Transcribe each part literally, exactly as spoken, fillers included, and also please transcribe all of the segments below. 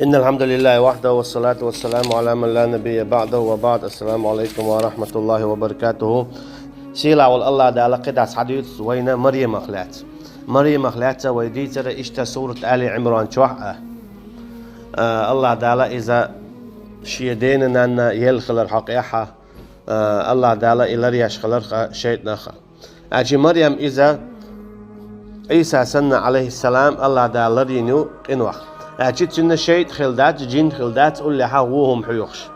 إن الحمد لله وحده والصلاة والسلام على من لا نبي بعده وبعد. السلام عليكم ورحمة الله وبركاته. Сийлахь волу АллахӀ Дала кхидӀа схьадуьйцу вайна Марьямах лаьцна. Марьямах лаьцна вай дийцира иштта сурат Али Ӏимран чохь а. А, АллахӀ Дала иза шен дена-нанна елла хилар хьокъехьа, а, АллахӀ Дала и ларъеш хиларх а, шайтӀанах а. Аьлча Марьям иза Ӏийса санна, Ӏалайхиссалам, АллахӀ Дала ларйина ю къинойх. Аьлча цуьнан шайтӀа хилла дац, жин хилла дац, уллехьа вон хӀума хьоьхуш.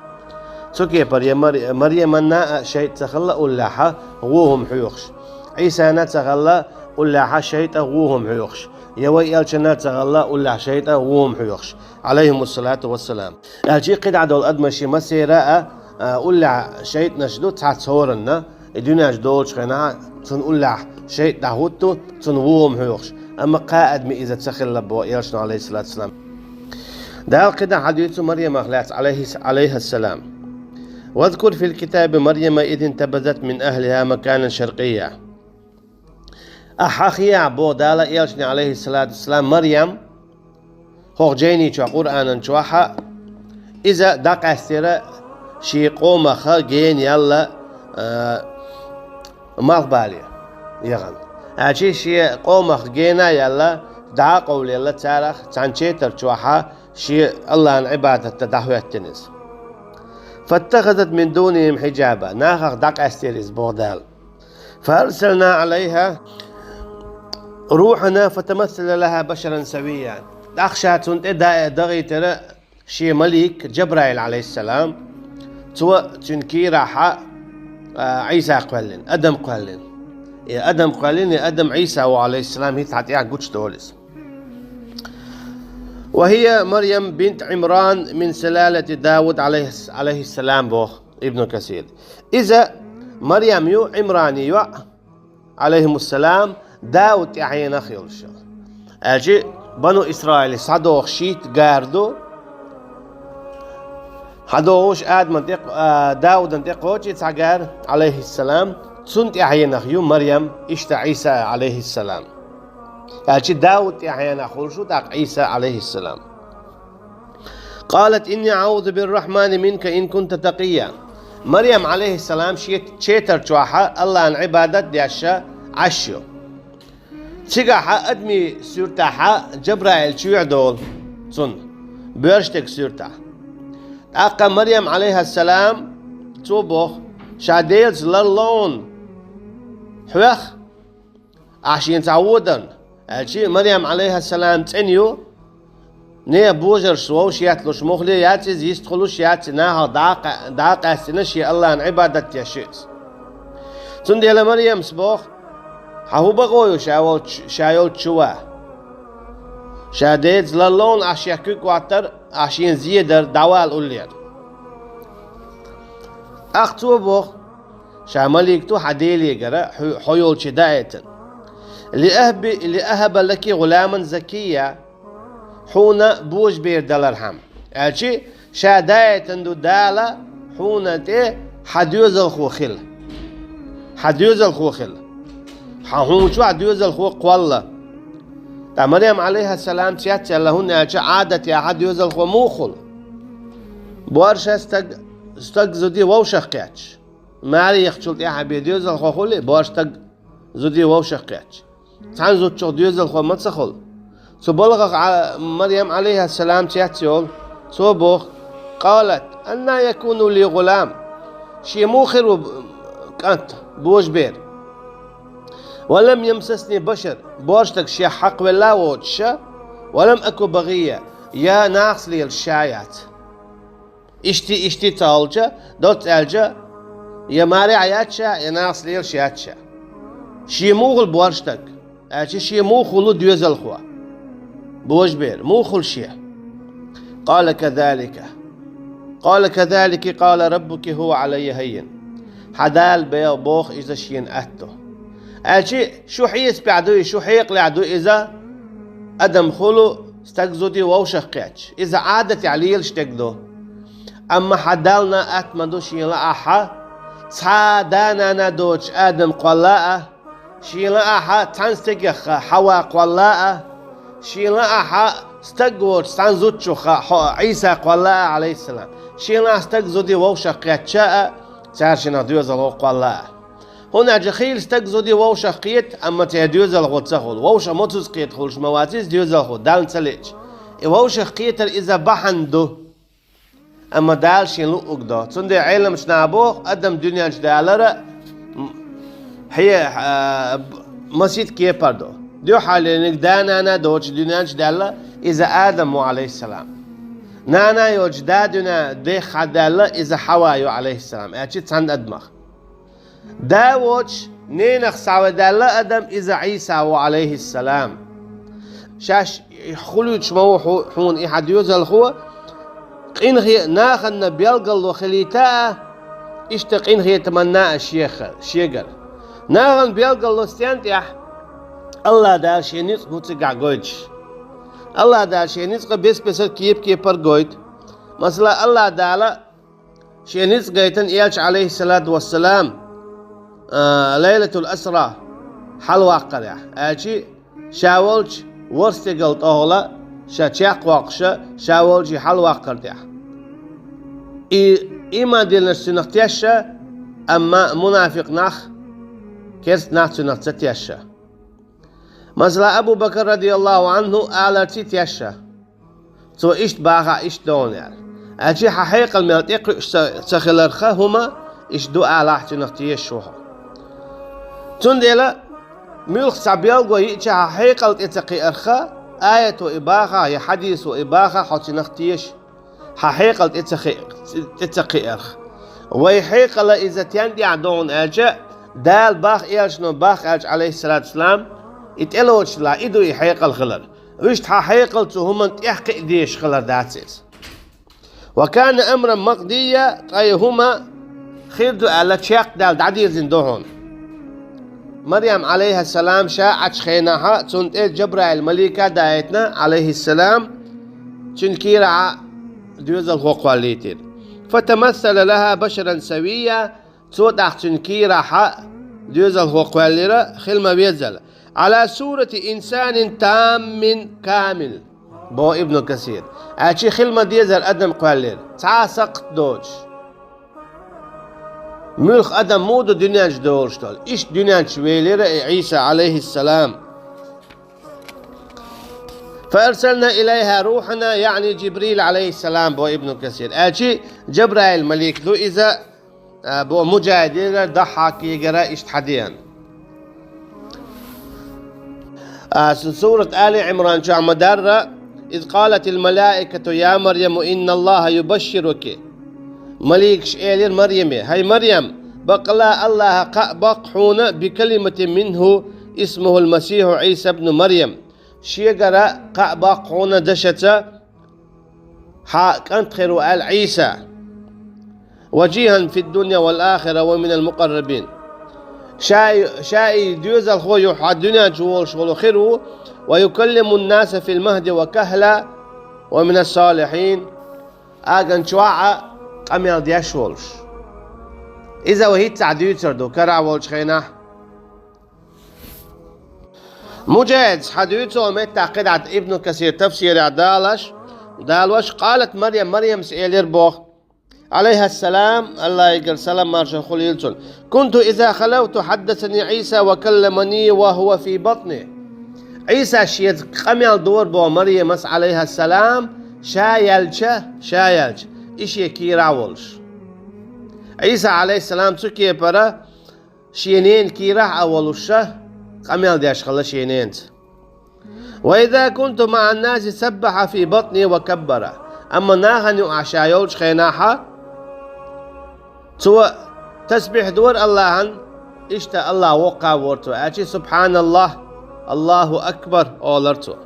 Цу кепара я Мар-, Марьяманна а шайтӀа ца хилла уллехьа вон хӀума хьоьхуш. Ӏийсана ца хилла уллехьа шайтӀа вон хӀума хьоьхуш. Я вай элчанна ца хилла уллехьа шайтӀа вон хӀума хьоьхуш. Ӏалайхимуссалату вассалам. Аьлча кхидӀа долу адамашна массеран а, а, уллехь шайтӀанаш ду, цхьацца хӀоранна, и дуьнен чу долучу хенахь цунна уллехь шайтӀа дӀахӀутту, цунна вон хӀума хьоьхуш. Амма кхаа адамна иза ца хилла боху элчано, Ӏалайхиссалату вассалам. Дала кхидӀа хьадуьйцу Марьямах лаьцна, Ӏалайхис-, Ӏалайхиссалам. واذكر في الكتاب مريم إذ انتبذت من أهلها مكانا شرقيا. Ахьа хьехахь, боху Дала элчане, Ӏалайхиссалату вассалам, Марьям, хӀокху жайни чохь, Къуръанан чохь а, иза дӀакъаьстира шен къомах гена яьлла, а, малхбале яхана. Аьлча шен къомах гена а яьлла, дӀа а къовлаелла царах, цхьана четар чохь а шен АллахӀан Ӏибадатта дӀахӀоьттина иза. فاتخذت من دونهم حجابا. Нахах дӀакъаьстира иза, боху Дала. فأرسلنا عليها روحنا فتمثل لها بشرا سويا. ТӀаккха ша цунна тӀе да-, дагӀийтира шен малик Джабраил, Ӏалайхиссалам. Цо цуьнан кийрахь а, а, Ӏийса кхоьллина, адам кхоьллина. И адам кхоьллина, и адам Ӏийса ву, Ӏалайхиссалам, хӀинца хьан тӀехь гучудолу иза. وهي مريم بنت عمران من سلالة داود عليه، عليه السلام, боху Ибн Касир. Иза Марьям ю, Ӏимрани йоӀ, Ӏалайхимуссалам, Дауд тӀаьхьенах йолуш. Аьлча Бану Исраиле схьадохуш шийтта гар ду. СхьадогӀуш Адаман тӀе, а, Даудан тӀе кхочу цхьа гар, Ӏалайхиссалам, цунна тӀаьхьенах ю Марьям, иштта Ӏийса, Ӏалайхиссалам. Аьлча Дауд тӀаьхьенах хуьлуш ву тӀаккха Ӏийса, Ӏалайхиссалам. قالت إني أعوذ بالرحمن منك إن كنت تقيا. Марьям, Ӏалайхиссалам, шен четар чохь а АллахӀан Ӏибадат деш Ӏаш ю. Цигахь а адамийн суьртахь а Джабраил чоьхьа долу цунна, боьрша стеган суьртахь. ТӀаккха Марьям, Ӏалайхиссалам, цо боху: «Ша Делаца ларло хьуна, хьоьх ахь шена цхьа водарна». Аьлча Марьям, Ӏалайхиссалам, цӀена ю, нехан божаршца вовшахетталуш муххале яц иза, йистхуьлуш яц и, нахах дӀа а къа-, дӀа а къаьстина, шен АллахӀан Ӏибадат деш ю иза. Цундела Марьямс боху: «Хьан хӀун бакъо ю ша волчу, ша йолчу чу ван? Ша Делаца ларло хьуна ахь шех куьг хӀоттар, ахь шена зен дар, дӀавала уллера». ТӀаккха цо боху: «Ша малик ду хьан Делегара, хьо, хьо йолчу даийтина. لأهب، لأهب لك غلاما زكيا, хьуна божабер далархьама». Аьлча ша даийтина ду Дала хьуна тӀе хьан доьзалхо хила. Хьан доьзалхо хила. Хьан хьуна чохь доьзалхо кхолла. Ткъа Марьям, Ӏалайхиссалам, цецъяьлла, хӀунда аьлча Ӏадатехь доьзалхо муха хуьлу? Боьрша стаг, стаг зуде вовшах кхетча. Маре яхачул тӀаьхьа бен доьзалхо хуьлий, боьрша стаг зуде вовшах кхетча? Цхьана зудчух доьзалхо ма ца хуьлу. Цу балхах Ӏа-, Марьям, Ӏалайхиссалам, цецйолу, цо боху: «قالت أنى يكون لي غلام». Шен муха хир ву кӀант, божабер? «ولم يمسسني بشر», боьрша стаг шех хьакхавелла а воцуш, «ولم أك بغيا», я нахаца лелаш ша яц. Ишти, ишти ца хилча, доцца аьлча, я маре а яц ша, я нахаца лелаш яц ша. Шен муха хуьлу боьрша стаг? Аьлча шен муха хуьлу доьзалхо? Божабер, муха хуьлу шен? قال كذلك. قال كذلك قال ربك هو علي هين. Хьан Дала бе-, боху иза шена атта ду. Аьлча шу хьесапехь ду и, шу хьекъалехь ду иза, адам хуьлу стаг зуде вовшах кхетча. Иза Ӏадатехь лелаш дерг ду. Амма хьан Далла атта ма ду шена лаахь, цхьа а да-нана доцуш адам кхолла а, шена лаахь цхьана стегах Хьава кхолла а, шена лаахь Стаг воцуш цхьана зудчух хьо Ӏийса кхолла а, Ӏалайхиссалам. Шена стаг зуде вовшах кхетча а, цара шинах доьзалхо кхолла а. ХӀунда аьлча хийла стаг зуде вовшах кхета, амма церан доьзалхо ца хуьлу. Вовшах мацуз кхета хуьлуш ма вац иза доьзалхо, Далла ца лиъча. И вовшах кхетар иза бахьана ду. Амма Дала шен луъург до. Цундела Ӏеламчу наха боху, адам дуьнен чу далара, м, хье-, а, б-, масийтта кепара ду. Дуьххьарлерниг да-нана доцуш дуьнен чу даьлла, иза Адам ву, Ӏалайхиссалам. Нана йоцуш да дуьнен дехха даьлла, иза Хьава ю, Ӏалайхиссалам, аьлча цхьана адамах. Да воцуш, ненах схьаведаьлла адам, иза Ӏийса ву, Ӏалайхиссалам. Шаьш хуьлуьйтуш ма ву хьу-, хьуна и хьан доьзалхо, къинхе-, нахана белгалло хилийта а, иштта къинхетаманна а шех-, шегара. Нахана белгалло стен тӀехь, АллахӀ Дала шен ницкъ хӀу цигахь гойтуш. АллахӀ Дала шен ницкъ бес-бесара кеп-кепара гойту. Масала, АллахӀ Дала шен ницкъ гайтина элча, Ӏалайхиссалату вассалам, а, Лайлатул Асра хьалаваккхарехь, аьлчи ша волчу ворхӀ стегал тӀехула ша чекхвоккхуша, ша волчий хьалаваккхар тӀехь. И иман диллинарш цуьнах тешша, амма мунафикъ нах, керста нах цуьнах ца тешша. Масала, Абу Бакр радияллаху анхӀу аларций тешша. Цо иштта бахахь, иштта догӀу аьлла. Аьлчи хьан хьекъал мел тӀекхуьуш ца, ца хиларха хӀума, иштта ду алахь цуьнах тешаш ву хьо. Цундела, муьлхха цхьа белго йиъча хьан хьекъал тӀе ца кхиарха, аято и бахахь, я хьадисо и бахахь, хьо цуьнах теша. Хьан хьекъал тӀе ца хи-, тӀе ца кхиарх. Вай хьекъала иза тен тӀехь догӀу аьлча, Дала бах, элчано бах аьлча, Ӏалайхиссалату вассалам, и тӀелоцуш лахь, и ду и хьекъал хилар. Вуьшта хьан хьекъал цу хӀуманна тӀехь кхиа дезаш хилар дац иза. Ва кана амран макъдийя, ткъа и хӀума хир ду аьлла, чекхдаьлла дӀадирзина ду хьуна. Марьям, Ӏалайхиссалам, ша Ӏачу хенахьа, цунна тӀе Джабраил малика а даийтина, Ӏалайхиссалам, цуьнан кийрахьа доьзалхо кхоллийтира. Фатамассала лаха башаран савийя, цо тӀаккха цуьнан кийрахьа доьзалхо кхоьллира, хила ма-веззала. Ӏала сурати инсанин таммин камил, боху Ибну Касир. Аьлчи хила ма-деззара адам кхоьллира, цхьа а сакхт доцуш. Муьлха адам муха ду дуьнен чу долуш долу? Иштта дуьнен чу велира и Ӏийса, Ӏалайхиссалам. Фа арсална илайха рухана, яъни Джибрил, Ӏалайхиссалам, боху Ибну Касир. Аьлчи Джабраил малик ду иза, а, бо Муджахидера, Даххьакигара иштта хьадеана. А, су-, сурат Али Ӏимран чохь ма-дарра: «Из къалатил малаикату я Марьяму инналлаха юбашшируки». Маликаш элира Марьяме: «ХӀай Марьям, баккъала Аллаха кхаъ баккха хьуна би калиматин минху исмухул Масиху Ӏийса бну Марьям». Шегара кхаъ баккха хьуна дашаца, хьан кӀант хир ву аьлла Ӏийса. «Важихан фид дунья вал ахира ва минал мукъаррабин». Ша, ша и доьзалхо ю хьан дуьнен чу волуш волу хир ву, «ва юкаллимун наса фил махди ва кахла ва минас салихин». Аган чохь а къамел деш волуш. Иза вай хӀинцца а дуьйцур ду, карахь волчу хенахь. Муджахидас хьан дуьйцу меттахь кхидӀа Ибну Касир тафсирехь далаш, далош: «Къалат Марьям», Марьямс элира боху, Ӏалайхиссалам, Аллахьигара салам маршалла хуьлийла цунна: «Кунту иза халавту хьаддасани Ӏийса ва калламани ва хӀува фи батни». Ӏийса шеца къамел дора боху Марьямас, Ӏалайхиссалам, ша яьлча, ша яьлча, и шен кийрахь а волуш. Ӏийса, Ӏалайхиссалам, цу кепара шен ненан кийрахь а волуша, къамел деш хилла шен ненца. «Ва иза кунту маъан наси саббаха фи батни ва каббара». Амма нахана юкъахь ша йолчу хенахьа, цо тасбихь дора Аллахьан, иштта Аллах воккха а вора цо, аьлчи «Субханаллах, Аллаху акбар» олар цо.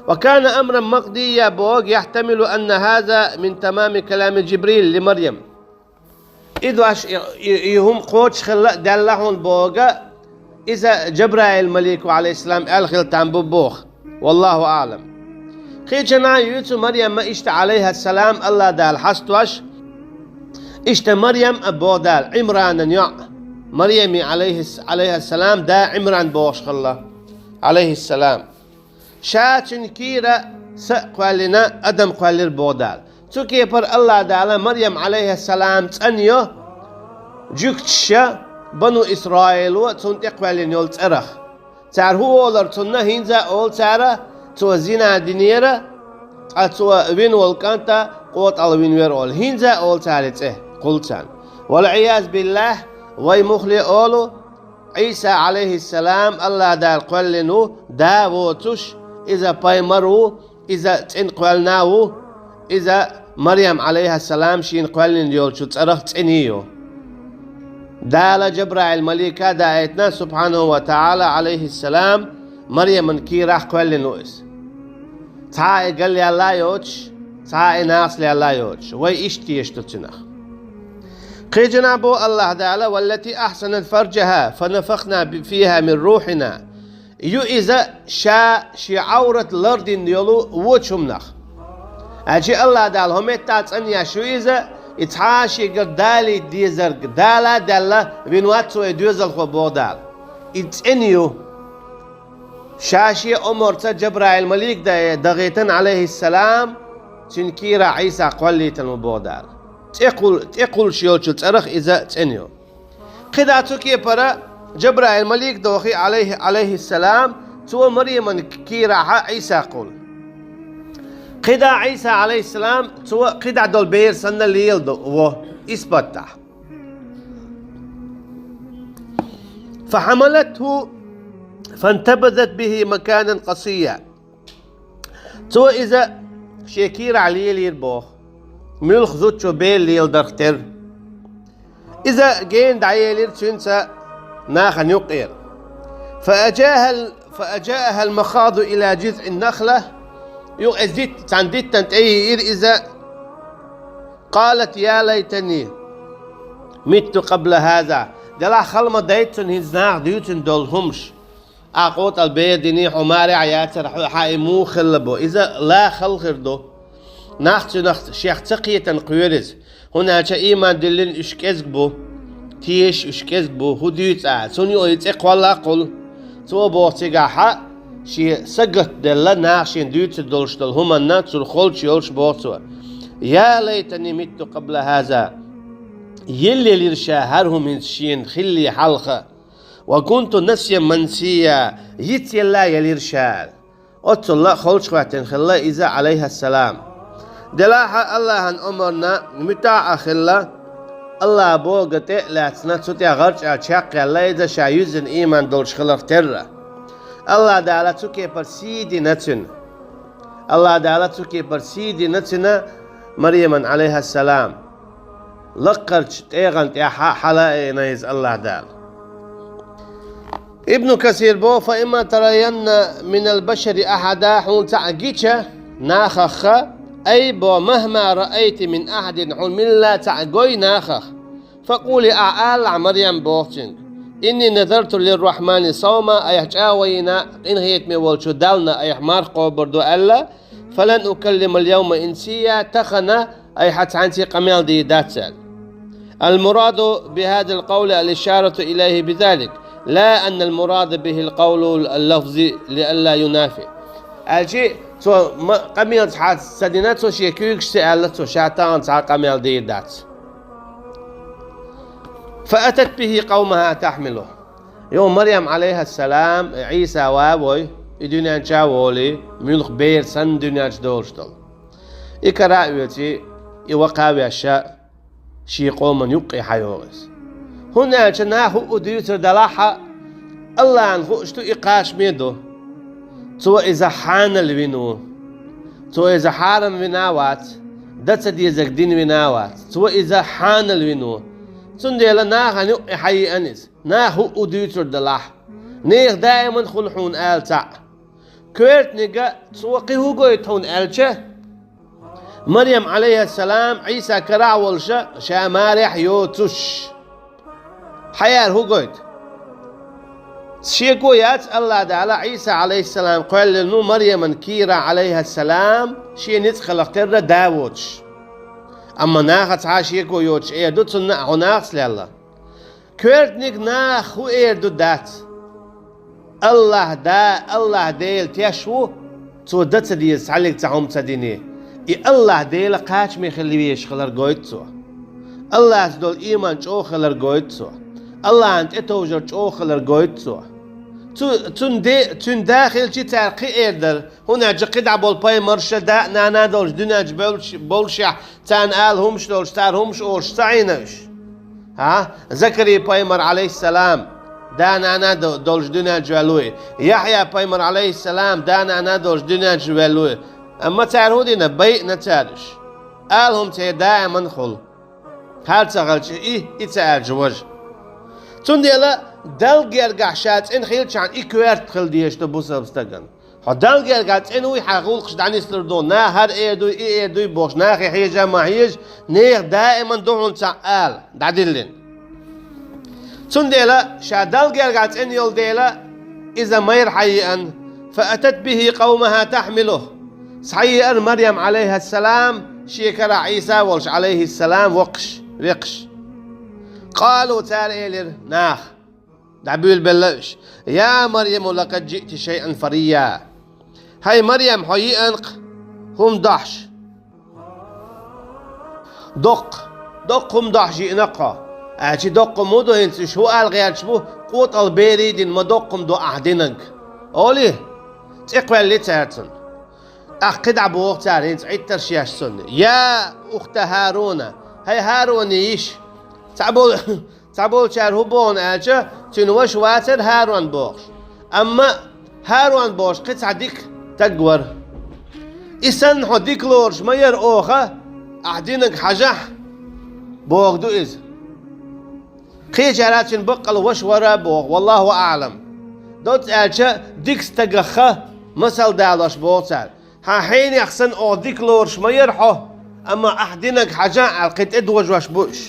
«Ва кана амран макъдийя», боху, «яхтамилу анна хаза мин тамами калами Джибрил ли Марьям». И дош, и, и, и хӀума кхочуш хилла а даьлла хьуна боху, иза Джабраил малико, Ӏалайхиссалам, аьлла хила там бу боху. Валлаху аълам. Кхечанхьа юьйцу Марьямма иштта, Ӏалайхиссалам, Аллах Дала хьастош, иштта Марьям а боху Дала, Ӏимранан йоӀ. Марьями, Ӏалайхис-, Ӏалайхиссалам, да Ӏимран бохуш хилла, Ӏалайхиссалам. Ша цуьнан кийра са а кхоьллина, адам кхоьллира боху Дала. Цу кепара Аллах Дала Марьям Ӏалайхиссалам цӀанйо, жуьгташа, бану Исраило цунна тӀе кхоьллина йолу цӀарах. Цара хӀун олура цунна, хӀинца а олу цара, цо зина динера, ткъа цо вина волу кӀант къотӀалла вина вера олу. ХӀинца а олу цара и цӀе кхул царна. Вал-Ӏиязу биллахь, вай муххале олу, Ӏийса Ӏалайхиссалам Аллах Дала кхоьллина ву, да воцуш, иза пайхамар ву, иза цӀена кхоьллина ву, иза Марьям Ӏалайхиссалам шена кхоьллина йолчу цӀарах цӀена ю. Дала Жабраил малика даийтина, субхьанаху ва таӀала, Ӏалайхиссалам, Марьяман кийрахь кхоьллина ву иза. Цхьа а и галъяьлла йоцуш, цхьа а и нахаца лелла йоцуш, вай иштта теша ду цунах. Кхечанхьа боху Аллах Дала: «Валлати ахьсанат фарджахьа, фанафахна би-, фихьа мин рухьина». Ю иза ша шен Ӏаврат лардина йолу вочу хӀуманах. Аьлча Аллах Дала хӀокху меттехь цӀанъеш ю иза, и цхьа а шегара далийта дезарг Дала а даьлла, вина вац цо и доьзалхо боху Дала. И цӀена ю. Ша шен омарца Жабраил малик даийтина, Ӏалайхиссалам, цуьнан кийрахь Ӏийса кхоьллийтина ву боху Дала. ТӀе кхул-, тӀе кхуллуш йолчу цӀарах иза цӀена ю. КхидӀа цу кепара Жабраил малик дохий, Ӏалайхи-, Ӏалайхиссалам, цо Марьяман кийрахьа Ӏийса кхуллу. КхидӀа Ӏийса, Ӏалайхиссалам, цо кхидӀа долу бер санна леладо, во, исбаттахь. «Фахьамалатху, фантабазат бихи маканан къасийя». Цо иза шен кийрахь лелийра боху. Муьлхха зудчо бер леладарх терра. Иза гена дӀаелира цуьнца нахана юккъера. «Фааджаахал-, фааджаахал махаду ила джизъин нахла». Юха иза дитт-, цхьана диттана тӀе йиира иза. «Къалат: я лайтани митту къабла хаза». Делахь хала ма дайта цунна хӀинца наха дуьйцина долу хӀумаш. Ахь къотӀалла бер диний, хьо марехь яцара, хьо, хьан и муха хилла бо? Иза ла хала хир ду. Нах цуьнах шех ца кхетан кхоьру иза. ХӀунда аьлча ийман диллина уьш кӀезиг бу. Теша уьш кӀезиг бу. ХӀун дуьйцу ахь? Цунна юкъа и цӀе кхолла а кхуллу. Цо боху цигахь, шен сагатделла, наха шена дуьйцур долуш долу хӀуманна, цуьнан холчу йолуш боху цо: «Я лайтани митту къабла хаза». Елла елира ша хӀара хӀума хӀинца шена хилле хьалха. «Ва кунту насиян мансия», йицъелла елира ша. Оццул а холчухӀоьттина хилла иза, Ӏалайхиссалам. Делахь а Аллахьан омарна муьтӀахь а хилла, Аллахьан бохург тӀе а лаьцна, цу тӀе гӀарчӀа чекхъяьлла иза, ша юьззина ийман долуш хиларх терра. Аллахь Дала цу кепара сий дина цуьнан. Аллахь Дала цу кепара сий дина цуьнан, Марьяман, Ӏалайхиссалам. Лаккхарчу тӀегӀан тӀехь хьала а айина иза Аллахь Дала. Ибн Касир бо: «Фа имма тараянна минал башари ахьада», хьуна цхьаъ гича нахаха, ай бо: «Махма раайти мин ахьадин», хьуна милла цхьаъ гой нахах. «Факъули», ахь алахь, Марьям, боху цуьнга: «Инни назарту лиррахьмани саума», айхьа чӀагӀо йина къинхетаме волчу Далла айхьа марха кхобур ду аьлла, «фалан укаллимал явма инсия», тахана айхьа цхьаьнций къамел дийр дац аьлла. Ал-мураду бихазал къавли ал-ишарату илайхи бизалик, ла аннал мурада бихил къавлул лафзи лиалла юнафи. Аьлчи, цо ма-, къамелца хьаца ца дина, цо шен куьйгашца аьлла, цо ша тахана цхьа къамел дийр дац. «Фаатат бихи къавмаха тахьмилу». Йо, Марьям, Ӏалайхиссалам, Ӏийса ван вой, и дуьнен чу а волий, муьлхха бер санна дуьнен чу долуш долу. И кара а оьций, и вакха а веш, шен къоман юккъе хьайогӀу иза. ХӀунда аьлча наха хӀуъу дуьйцур делахь а, Аллахьна хууш ду, и кхачаме ду. Цо иза хьанал вина ву. Цо иза хьарам вина а вац, дан ца дезарг дина вина а вац. Цо иза хьанал вина ву. Цундела нахана юккъе хьайеана иза. Наха хӀуъу дуьйцур делахь, нехан даиман хуьлу хьуна ала цхьаъ. Коьртаниг а цо кхин хӀун гойту хьуна аьлча, Марьям, Ӏалайхиссалам, Ӏийса карахь а волуша, ша марехь йоцуш. Хьаяра хӀун гойту? Шеко яц, Аллахь Дала Ӏийса, Ӏалайхиссалам, кхоьллина ву Марьяман кийра, Ӏалайхиссалам, шен ницкъ хиларх терра да воцуш. Амма нахаца цхьа а шеко йоцуш эр ду цунна, хьо нахаца лелла. Коьртаниг наха хӀун эр ду дац. Аллахь Да, Аллахь Дела теш ву, Цо дан ца деза цхьаннега цхьа хӀума ца диний. И АллахӀ Дела кхачаме хила везаш хилар гойту цо. АллахӀаца долу ийман чӀогӀа хилар гойту цо. АллахӀана тӀетовжар чӀогӀа хилар гойту цо. Цу, цуьнан де, цуьнан да хилча цара кхин эр дара, хӀунда аьлча кхидӀа болу пайхамарш да а, нана а долуш дуьнен чу болуш, болушехь, царна ала хӀумаш долуш, цара хӀумаш олуш ца Ӏийна уьш. ХӀа? Закарий пайхамар, Ӏалайхиссалам, да-нана до-, долуш дуьнен чу ваьлла ву и. Яхьъя пайхамар, Ӏалайхиссалам, да-нана долуш дуьнен чу ваьлла ву и. Амма цара хӀун дина? Байина цара уьш. Ала хӀума церан даиман хуьлу. ХӀара ца хилча и, и ца аьлча важа. Цундела Далла гергахь ша цӀена хилчахьана и коьрта хила дезаш ду бусалба стагана. Хьо Далла гергахь цӀена вуй, хьан гӀуллакхаш дӀанислур ду, наха хӀара эр дуй, и эр дуй бохуш, нахе хьежа а ма хьежа, нехан даиман ду хьуна цхьаъ ала, дӀадиллина. Цундела ша Далла гергахь цӀена йолу дела, иза майра хьан еана, فأتت به قومها تحمله. Схьаеара Марьям, Ӏалайхиссалам, шен карахь Ӏийса а волуш, Ӏалайхиссалам, воккхуш, векхаш. قالوا, цара элира, наха. ДӀабуьйлабелла уьш. يا مريم لقد جئت شيئا فريا. ХӀай Марьям, хьо еана-кх хӀума дохьуш. Доккха, доккха хӀума дохьуш еана-кх хьо. Аьлча доккха хӀума ду хӀинца, уьш хӀун ала гӀерташ бу, къотӀалла берий дина, ма доккха хӀума ду ахь динарг. Олий, цӀе кхоьллий цара цунна. ТӀаккха кхидӀа боху цара, хӀинца Ӏиттарш еш цунна. يا أخت هارون, хӀай ХӀарунан йиша. Цхьаболу Цхьаболчара хӀун боху аьлча, цуьнан ваша вацара ХӀарун бохуш. Амма ХӀарун бохуш кхин цхьа дика стаг вара. И санна хьо дика лоруш ма яра оха, ахь динарг хьажахь, боху ду иза. Кхечара цуьнан баккъалла ваша вара боху, والله أعلم. Доцца аьлча, дика стагах масал далош боху цара. Хьан хьенех санна оха дика лоруш ма яра хьо, амма ахь динарг хьажахь аьлла кхин тӀедожош бу уьш.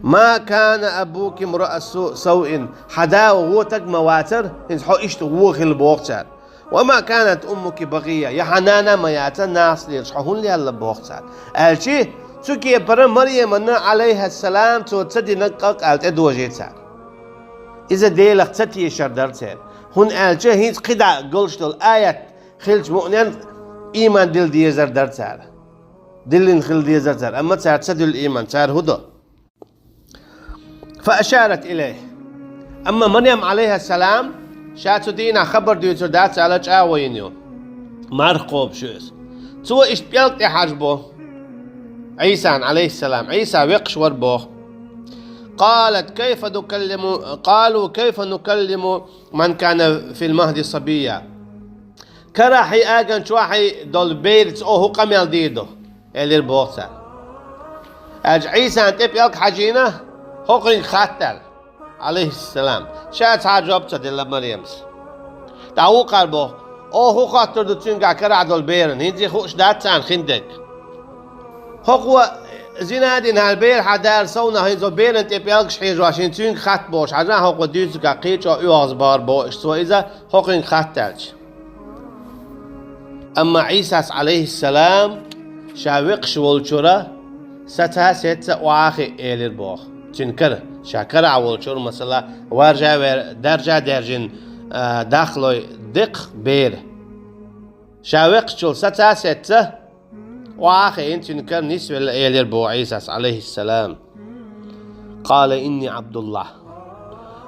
ما كان أبوك امرأ سو-, سوء, хьан да вон стаг ма вацара, хӀинца хьо иштта вон хилла боху цара. وما كانت أمك بغيا, я хьан нана а ма яцара нахаца лелаш хьо хӀунда лелла боху цара. Аьлча, цу кепара Марьямна, Ӏалайхиссалам, цо ца динарг къа-къа аьлла тӀедожий цара. Иза Делах ца тешар дара церан. ХӀунда аьлча хӀинца кхидӀа гуллуш долу аят хилча муъминан ийман дилла дезар дара цара. Диллина хила дезар цара, амма цара ца дуьллу ийман, цара хӀун до? فأشارت إليه. Амма Марьям, Ӏалайхиссалам, ша цу дийнахь хабар дуьйцур дац аьлла чӀагӀо йина ю. Марха кхобуш ю иза. Цо иштта пӀелг тӀе хьажабо Ӏийсан, Ӏалайхиссалам. Ӏийса векхаш вара боху. قالت كيف نكلم، قالوا كيف نكلم من كان في المهد صبيا. Карахь хьий, аган чохь хьий долу бераца оха хӀун къамел дийр ду? Элира боху цара. Аьлча Ӏийсан тӀе пӀелг хьажийна, хӀокхуьнга хатта аьлла, Ӏалайхиссалам. Ша цхьа а жоп ца делла Марьямас. ТӀаккха вукхара боху, оха хӀун хоттур ду цуьнгахь карахь долу беран, хӀинца хууш дац царна хиндерг. ХӀокхо зина а дина, хӀара бер хьан дара совнах, хӀинца беран тӀе пӀелгаш хьежош, хӀинца цуьнга хатта бохуш, хьажахь хӀокхо дуьйцургахь кхечо оьгӀаз бахар боху иштта цо иза, хӀокхуьнга хатта аьлча. Амма Ӏийсас, Ӏалайхиссалам, ша векхаш волчуьра саца а, сецца а охьа а хиъна элира боху. Цуьнан кара, ша карахь волчуьра, масала, варжа а вер-, даржа а даьржина, а, дахлой декхах бер. Ша векхачул саца а, сецца а охьа а хиъна, цуьнан кара нисвелла элира боху Ӏийсас, Ӏалайхиссалам. قال إني عبد الله.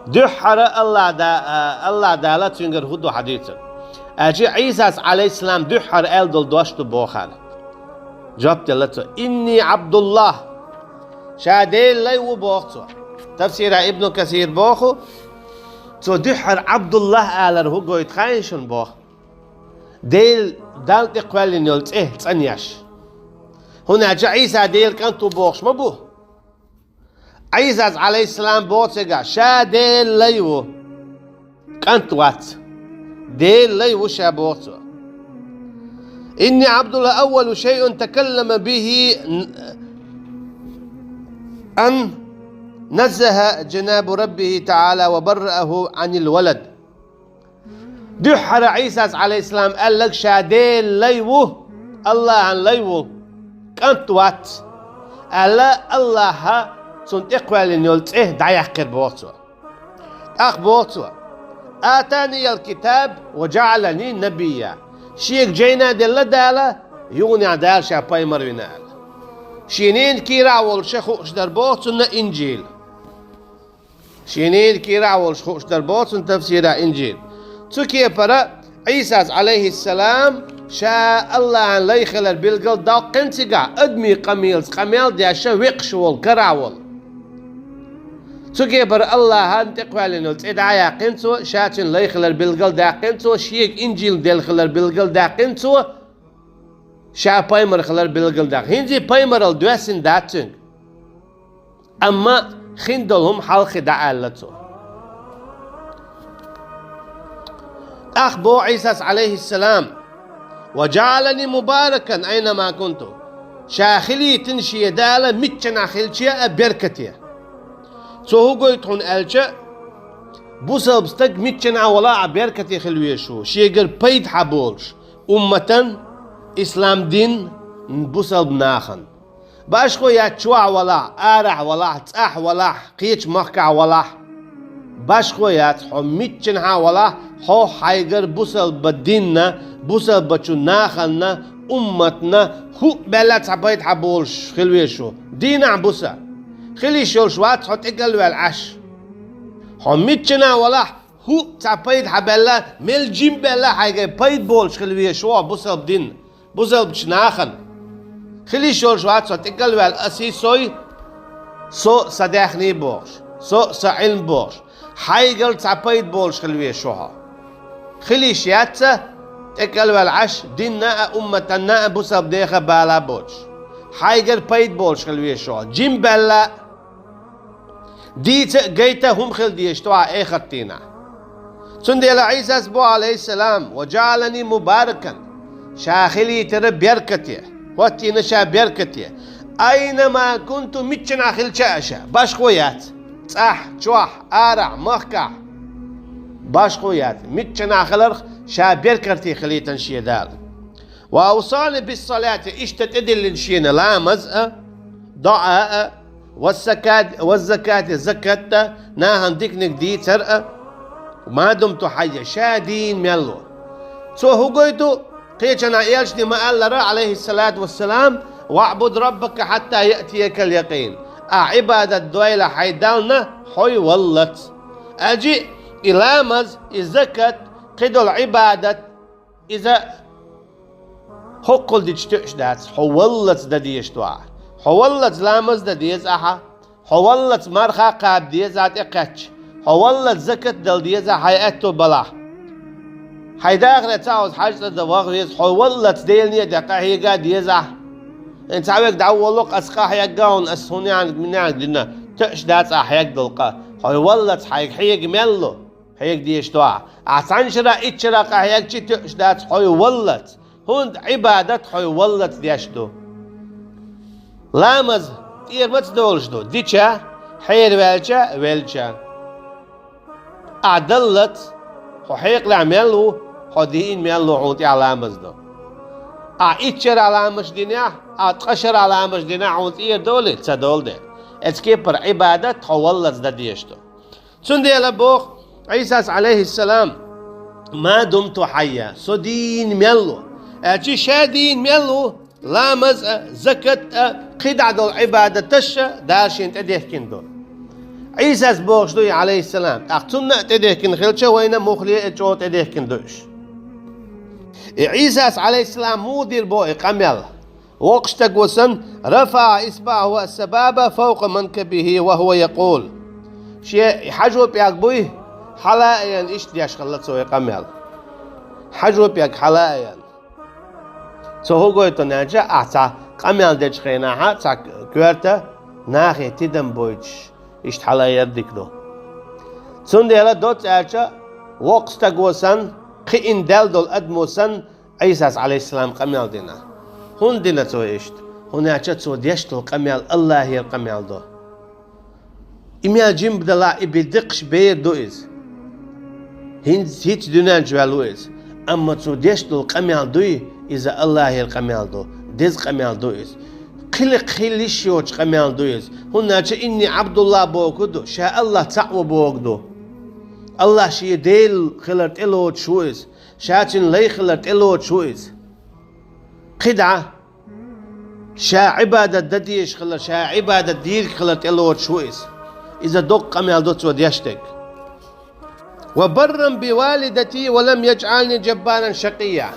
Дуьххьара АллахӀ Да-, а, АллахӀ Дала цуьнгара хӀун ду хьадуьйцура. Аьлча Ӏийсас, Ӏалайхиссалам, дуьххьара аьлла долу дош ду боху хьуна. Жоп делла цо: إني عبد الله. Ша Делан лай ву боху цо. Тафсира Ибн Касир боху, цо дуьххьара ӀабдуллахӀ алар хӀун гойту хаьий шуна боху. Дела, Далла тӀе кхоьллина йолу цӀе цӀанъеш. ХӀунда аьлча Ӏийса Делан кӀант ву бохуш ма бу. Ӏийсас, Ӏалайхиссалам, боху цигахь, ша Делан лай ву, кӀант вац. Делан лай ву ша, боху цо. إني عبد الله أول شيء تكلم به أن نزه جناب ربه تعالى وبرأه عن الولد. Дуьххьара Ӏийсас, Ӏалайхиссалам, аьлларг ша Делан лай ву, АллахӀан лай ву, кӀант вац, аьлла, АллахӀа цунна тӀекхоьллина йолу цӀе дӀаяьккхира, боху цо. ТӀаккха боху цо: آتاني الكتاب وجعلني نبيا. Шега жайна делла Дала, юханехьа Дала ша пайхамар вина аьлла. Шен ненан кийрахь волуш хууш дар боху цунна Инжил. Шен ненан кийрахь волуш хууш дар боху цунна тафсирехь Инжил. Цу кепара Ӏийсас, Ӏалайхиссалам, ша Аллахьан лай хилар билгалдоккхина цигахь, адамийн къамелаца къамел а деш, векхаш волу, карахь волу. Цу кепара Аллахьан тӀекхоьллина йолу цӀе дӀа а яьккхина цо, ша цуьнан лай хилар билгалдаьккхина цо, шега Инжил делла хилар билгалдаьккхина цо, ша пайхамар хилар билгалдаьккхина. ХӀинца пайхамаралла доьссина дац цуьнга. Амма хин долу хӀума хьалххе дӀааьлла цо. ТӀаккха боху Ӏийсас, Ӏалайхиссалам: «Ва жаӀалани мубаракан айнама кунту». Ша хилийтина шен Дала миччанхьа хилча а беркате. Цо хӀун гойту хьуна аьлча, бусалба стаг миччанхьа валахь а беркате хила везаш ву, шегара пайда хьаболуш, умматан, ислам дин, бусалба нахана. Башхо яц, чохь валахь, арахь валахь, цӀахь валахь, кхечу махкахь валахь. Башхо яц, хьо миччанхьа а валахь, хьо хьайгара бусалба динна, бусалбачу наханна, умматна, хӀуъа баьлла цхьа пайда хьаболуш хила везаш ву. Дийнахь буса. Хила йиш йолуш вац хьо тӀекӀалваьлла Ӏаш. Хьо миччанхьа а валахь, хӀуъа цхьа пайда хьабаьлла, мел жима баьлла хьайгара пайда болуш хила везаш ву хьо бусалба динна. Бусалбачу нахана. Хила йиш йолуш вац хьо тӀекӀалваьлла аса а, со а, со а сан даьхни бохуш, со а сан Ӏилма бохуш, хьайгара цхьа пайда болуш хила везаш ву хьо. Хила йиш яц сан тӀекӀалваьлла Ӏаш, динна а, умматанна а, бусалба нехан а бала боцуш. Хьайгара пайда болуш хила везаш ву хьо. Жима баьлла а, дийца а, гайта а хӀума хила дезаш ду хьан эхарт дийнахь. Цундела Ӏийсас боху, Ӏалайхиссалам: «Ва жаӀалани мубаракан». Ша хилийтира беркате, хӀоттийна ша беркате. «Айнама кунту», миччанхьа хилча а ша, башхо яц. ЦӀахь, чохь, арахь, махкахь. Башхо яц. Миччанхьа хиларх ша беркате хилийтина шен Дала. «Ва авсани биссалати», иштта тӀедиллина шена ламаз а, доӀа а, «ва закат-, ва закати», закат а, нахана диканиг дийцар а, «ма думту хьайя», ша дийна мел ву. Цо хӀун гойту, кхечанхьа элчане ма-аллара, Ӏалайхиссалату вассалам: «ВаӀбуд раббака хьатта яътиякал якъин». Ахь Ӏибадат дойла хьайн Дална, хьо валлалц. Аьлча и ламаз, и закат, кхидолу Ӏибадат, иза хӀоккхул дича тоьуш дац, хьо валлалц дан дезаш ду ахь. Хьо валлалц ламаз дан деза ахьа, хьо валлалц марха кхаба деза ахьа тӀекхаьчча, хьо валлалц закат дала деза ахьа хьайн аьтто балахь. Хьайн дахаре цхьа хьоза хьаьж цӀа дан ваха веза, хьо валлалц Делане а ден къахьега а деза ахьа. Эн цхьа верг дӀаволлу-кх, ас къахьегна хьуна, ас хӀун яьхьаниг, мин яьхьаниг дина, тоьуш дац ахь хьегна долу къа. Хьо валлалц хьайга хьега мел ло? Хьега дезаш ду ахь. Ахь цхьана шарахь, итт шарахь къахьегча а тоьуш дац хьо валлалц, хӀунда Ӏибадат хьо валлалц деш ду. Ламаз тӀера маца долуш ду: дича, хьераваьлча, велча. Ахь даллалц, хьо хьекъалехь мел ву, хьо дийна мел ву, хьуна тӀехь ламаз ду. Ахь итт шарахь ламазаш динехь, ахь ткъа шарахь ламазаш динехь, хьуна тӀера долий? Ца долу дела. Оцу кепара Ӏибадат хьо валлалц дан дезаш ду. Цундела боху Ӏийсас, Ӏалайхиссалам: «Ма думту хьайя», со дийна мел ву. Аьлча ша дийна мел ву, ламаз а, закат а, кхидӀа долу Ӏибадаташ а Дала шена тӀедехкина ду. Ӏийсас бохуш ду и, Ӏалайхиссалам, тӀаккха цунна а тӀедехкина хилча, вайна муххале а чӀогӀа тӀедехкина ду уьш. И Ӏийсас, Ӏалайхиссалам, муха дира боху и къамел? Воккхачу стаго санна, рафаӀа исбаӀаху ас-сабаба фавкъа манкибихи ва хӀува якъул. Шен хьажо пӀелг буй, хьала а ян, иштта деш хилла цо и къамел. Хьажо пӀелг хьала а ян. Цо хӀун гойту аьлча, ахь цхьа къамел дечу хенахь, цхьа коьрта нахе тидам бойтуш, иштта хьала а яр дика ду. Цундела доцца аьлча, воккха стаго санна, кхиъна даьлла долу адамо санна, Ӏийсас, Ӏалайхиссалам, къамел дина. ХӀунда дина цо иштта? ХӀунда аьлча цо деш долу къамел Аллахьера къамел ду. И мел жимба далахь, и бен декхаш бер ду иза. ХӀинца хӀинца дуьнен чу ваьлла ву иза. Амма цо деш долу къамел дуй, иза Аллахьера къамел ду, деза къамел ду иза. Кхин а хила йиш йоцу къамел ду иза. ХӀунда аьлча инни Ӏабдуллах бохург ду, ша Аллахь цхьаъ ву бохург ду. Аллахь шен Дела хилар тӀелоцуш ву иза. Ша цуьнан лай хилар тӀелоцуш ву иза. КхидӀа, ша Ӏибадат дан дезаш хилар, ша Ӏибадат дийриг хилар тӀелоцуш ву иза. Иза доккха къамел ду цо деш дерг. «وبرا بوالدتي ولم يجعلني جبارا شقيا».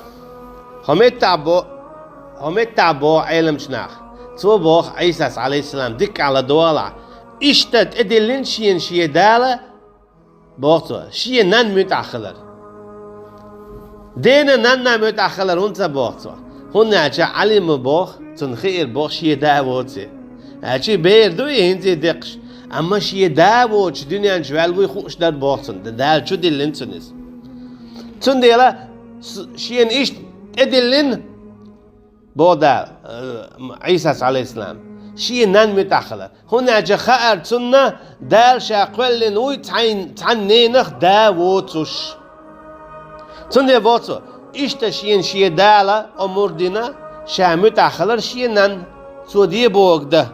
ХӀо меттахь бо-, хӀо меттахь боху Ӏеламчу наха. Цо боху Ӏийсас, Ӏалайхиссалам, дикка Ӏа ладогӀалахь, иштта тӀедиллина шена шен Дала, боху цо, шен нанна муьтӀахь хилар. Дена нанна муьтӀахь хилар хӀунда ца боху цо? ХӀунда аьлча Ӏалима боху, цунна хиира боху, шен да воций. Аьлча бер ду и хӀинца а декхаш, амма шен да воцуш дуьнен чу ваьлла вуй хууш дара боху цунна. Дала чу диллина цунна иза. Цундела с-, шена иштта тӀедиллина, боху Дала, э, Ӏийсас, Ӏалайхиссалам, шен нанна муьтӀахь хилар. ХӀунда аьлча хаьара цунна, Дала ша кхоьллина вуй цхьайн-, цхьана ненах да воцуш. Цундела боху цо, иштта шена шен Дала омра дина, ша муьтӀахь хилар шен нанна, цо де бохург дан.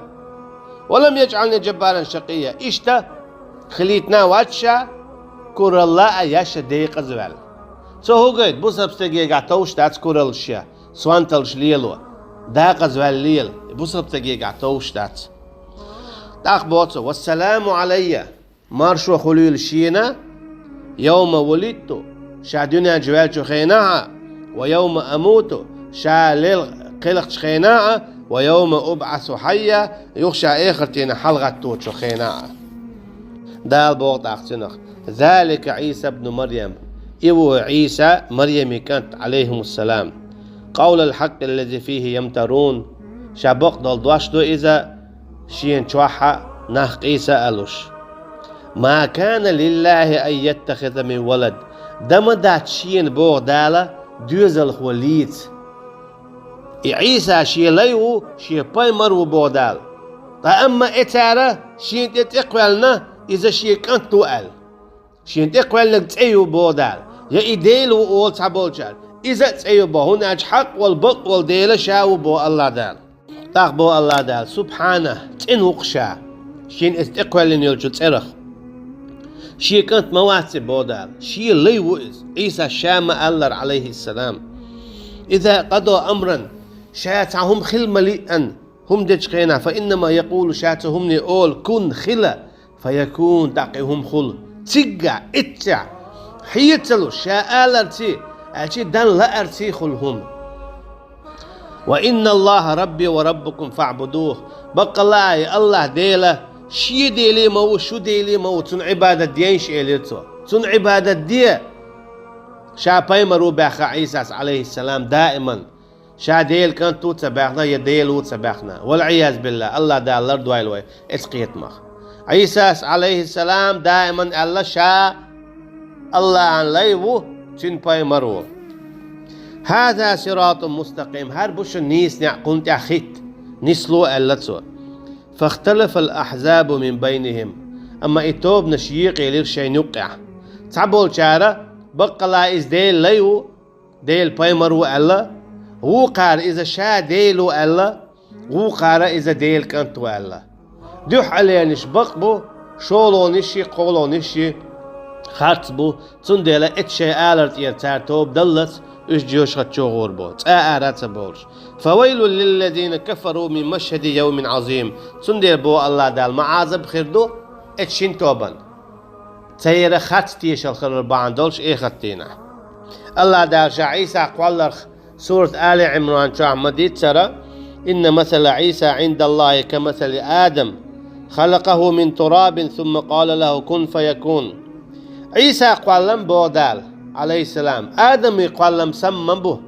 «ولم يجعلني جبارا شقيا». Иштта хилийтина а вац ша, куралла а еш декъаза ваьлла. Цо хӀу гойту, бусалба стегегахь товш дац кураллаш еш, сонталш лело, декъаза ваьлла лела, бусалба стегегахь товш дац. ТӀаккха боху цо: «والسلام علي», маршо хуьлийла шена, «يوم ولدت», ша дуьнен чу ваьллачу хенахь а, «ويوم أموت», ша лел кхелхачу хенахь а, «ويوم أبعث حيا», юха ша эхартина хьалагӀатточу хенахь а. Дала боху тӀаккха цунах: «ذلك عيسى ابن مريم». И ву Ӏийса, Марьямин кӀант, Ӏалайхимуссалам. «قول الحق الذي فيه يمترون». Ша бакъдолу дош до иза, шена чохь а нах къийса а луш. «ما كان لله أن يتخذ من ولد». Дан ма дац шена, боху Дала, доьзалхо лийца. И Ӏийса шен лай ву, шен пайхамар ву, боху Дала. Ткъа амма и цара шена тӀе тӀекхоьллина, иза шен кӀант ву аьлла. Шена тӀекхоьллинарг цӀе ю, боху Дала. Я и Дела ву олу цхьаболчара, иза а цӀе ю боху, хӀунда аьлча хьакъ волу, бакъ волу Дела ша ву, боху АллахӀ Дала. ТӀаккха боху АллахӀ Дала: «سبحانه», цӀена ву-кх ша, шена иза тӀекхоьллина йолчу цӀерах. Шен кӀант ма вац и, боху Дала. Шен лай ву иза. Ӏийсас ша ма-аллара, Ӏалайхиссалам: «إذا قضى أمرا», ша цхьа хӀума хила ма-лиъна хӀума дечу хенахь, «فإنما يقول», ша цу хӀумане олу: «كن», хила, «فيكون», тӀаккха и хӀума хуьлу. Циггахь, эццехь, хьеца ца луш, ша аларций, аьлча дан лаарций хуьлу хӀума. «وإن الله ربي وربكم فاعبدوه». Баккъалла а и АллахӀ Дела шен Дела а ма ву, шун Дела а ма ву, цунна Ӏибадат де, элира цо. Цунна Ӏибадат де. Ша пайхамар ву баьхна Ӏийсас, Ӏалайхиссалам, даиман. Ша Делан кӀант ву ца баьхна, я Дела ву ца баьхна. ВалӀиязу биллахӀ, АллахӀ Дала лардойла вай оцу кхетамах. Ӏийсас, Ӏалайхиссалам, даиман аьлла, ша АллахӀан лай ву, цуьнан пайхамар ву. «هذا صراط مستقيم», хӀара бу шуна нийса некъ, кхунна тӀехь хӀитта, нисло, аьлла цо. «فاختلف الأحزاب من بينهم». Амма и тобанаш екъаелира шайна юккъехь. Цхьаболчара: «Баккъалла иза Делан лай ву, Делан пайхамар ву», аьлла, вукхара: «Иза ша Дела ву», аьлла, вукхара: «Иза Делан кӀант ву», аьлла. Дуьххьарлернаш бакъ бу, шолгӀанаш а, кхоалгӀанаш а харц бу, цундела эцу шайн алар тӀера цара тоба даллалц, уьш жоьжахати чу гӀур бу, цкъа а ара ца бовлуш. «فويل للذين كفروا من مشهد يوم عظيم». Цундела боху АллахӀ Дала, ма Ӏазаб хир ду эцу шина тобанна, церан харц тешалла хилар бахьана долуш эхартдийнахь. АллахӀ Дала ша Ӏийса кхолларх сурат Али Ӏимран чохь ма-дийццара: «إن مثل عيسى عند الله كمثل آدم خلقه من تراب ثم قال له كن فيكون». Ӏийса кхоллам, боху Дала, Ӏалайхиссалам, Адаман кхоллам санна ма бу.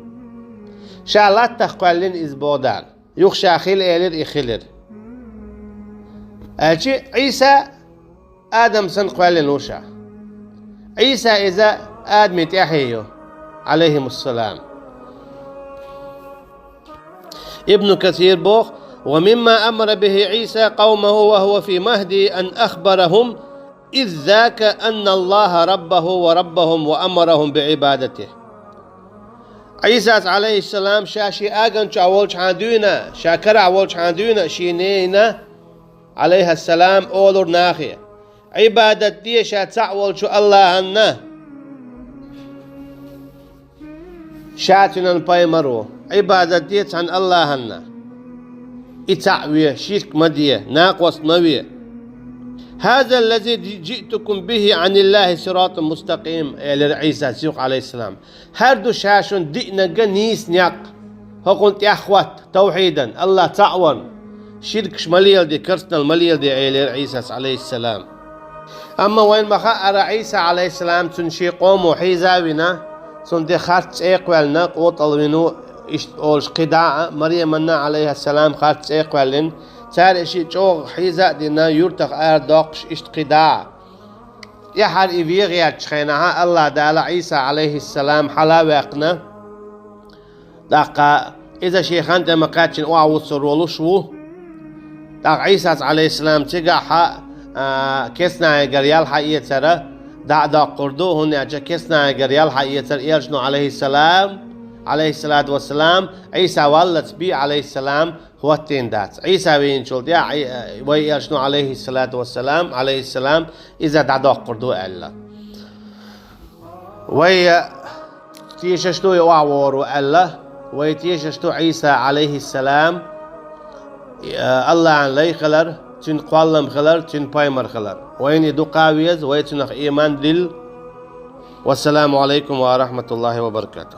Ша латтах кхоьллина иза, боху Дала. Юха ша хила элира, и хилира. Аьлча Ӏийса Адам санна кхоьллина ву ша. Ӏийса иза Адаман тӀаьхье ю, Ӏалайхимуссалам. Ибн Касир боху: «ومما أمر به عيسى قومه وهو في مهده أن أخبرهم إذ ذاك أن الله ربه وربهم وأمرهم بعبادته». Ӏийсас, Ӏалайхиссалам, ша шен аган чохь волчхьана дуьйна, ша карахь волчхьана дуьйна, шен ненан, Ӏалайхиссалам, олура нахе: «Ӏибадат де ша цхьаъ волчу АллахӀанна». Ша цуьнан пайхамар ву. Ӏибадат де цхьана Аллахьанна. И цхьаъ ве, ширк ма де, накъост ма ве. «هذا الذي جئتكم به عن الله صراط مستقيم», — элира Ӏийсас юха, Ӏалайхиссалам. «ХӀара ду ша шуна диънарг нийса некъ. ХӀокхунна тӀеххьа хӀотта, тавхьидан, Аллах цхьаъ варна, ширкаш ма леладе, керстанал ма леладе», — элира Ӏийсас, Ӏалайхиссалам. Амма вайна ма хаъара, Ӏийса, Ӏалайхиссалам, цунна шен къомо хьийза а вина, цунна тӀе харц цӀе кхоьллина, къотӀалвина ву, иштта олуш кхидӀа а, Марьяманна, Ӏалайхиссалам, харц цӀе кхоьллина, цара и шиъ чӀогӀа хьийза а дина, юьртах арадоккхуш, иштта кхидӀа а. ТӀаьхьара и вен гӀертачу хенахь Аллах Дала Ӏийса, Ӏалайхиссалам, хьала а ваьккхина, тӀаккха иза шен хан тӀе ма кхаьччина охьавуссур волуш ву. ТӀаккха Ӏийсас, Ӏалайхиссалам, цигахь а, кеснагӀегара ял хьаэцар дӀа а доккхур ду, хӀунда аьлча кеснагӀегара ял хьаэцар элчано, Ӏалайхиссалам, Ӏалайхиссалату вассалам, Ӏийса валлалц бен, Ӏалайхиссалам, хӀоттийна дац. Ӏийса вийначул тӀаьхьа Ӏи-, вай элчано, Ӏалайхиссалату вассалам, Ӏалайхиссалам, иза дӀадоккхур ду аьлла. Вай тешаш ду и охьавогӀур ву аьлла, вай тешаш ду Ӏийса, Ӏалайхиссалам, Аллахьан лай хилар, цуьнан кхоллам хилар, цуьнан пайхамар хилар. Вайна и дукха а веза, вай цунах ийман дилла. Вассаламу Ӏалайкум ва рахьматуллахӀи ва баракатух.